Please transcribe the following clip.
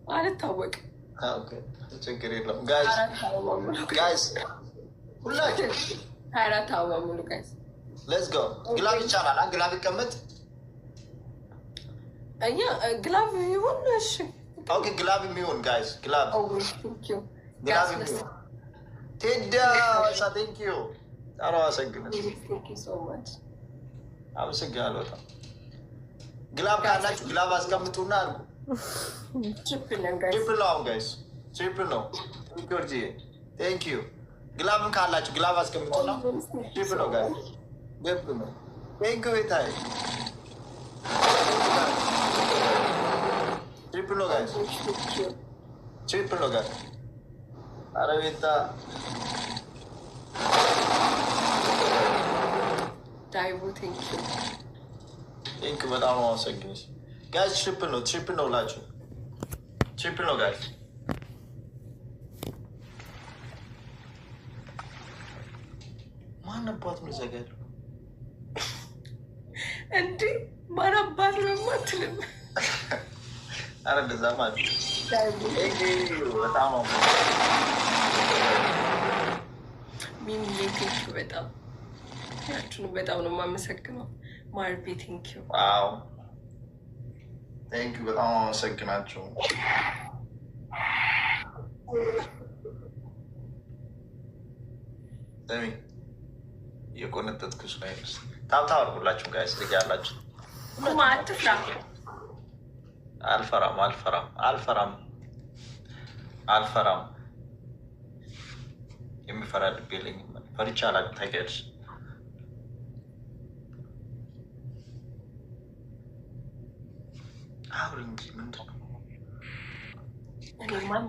አልታወቅም። ችግር የለም guys፣ guys ሁላችሁ። 24 አበባ ሙሉ guys። Let's go። Glove ይቻላል። Glove ይቀመጥ። እኛ glove ይሁን እሺ። Okay, glove የሚሆን guys፣ glove glove የሚሆን። ቴዳ thank you፣ በጣም አመሰግናለሁ። አመሰግናለሁ በጣም። Glove ካላችሁ glove አስቀምጡና አድርጉ። Triple ነው አሁን guys፣ triple ነው። Thank you። Glove ም ካላችሁ glove አስቀምጡና triple ነው guys፣ triple ነው። Thank you ቤታይ። Triple ነው guys፣ triple ነው guys። ኧረ ቤታ። ዳይቦ thank you። Thank you፣ በጣም ነው አመሰግንሽ guys። Triple ነው፣ triple ነው ላችሁ፣ triple ነው guys። ማን አባቱ ነው እዛ ጋ ያለው? እንዴ፣ ማን አባት ነው አትልም? ኧረ እንደዛ ማለት በጣም ነው። ሚሚዬ thank you፣ በጣም ያችሁን በጣም ነው የማመሰግነው። ማርቤ thank you። Wow, thank you፣ በጣም አመሰግናቸው። ስሚ፣ እየቆነጠጥኩሽ ነው። Tap tap አድርጉላችሁ guys፣ እዚህ ጋ ያላችሁ። ኩማ አትፍራ። አልፈራም፣ አልፈራም፣ አልፈራም፣ አልፈራም። የሚፈራ ልብ የለኝም። ፈርቻ አላውቅም። ታውቂያለሽ። አውሪ እንጂ ምንድን ነው? እኔ ማን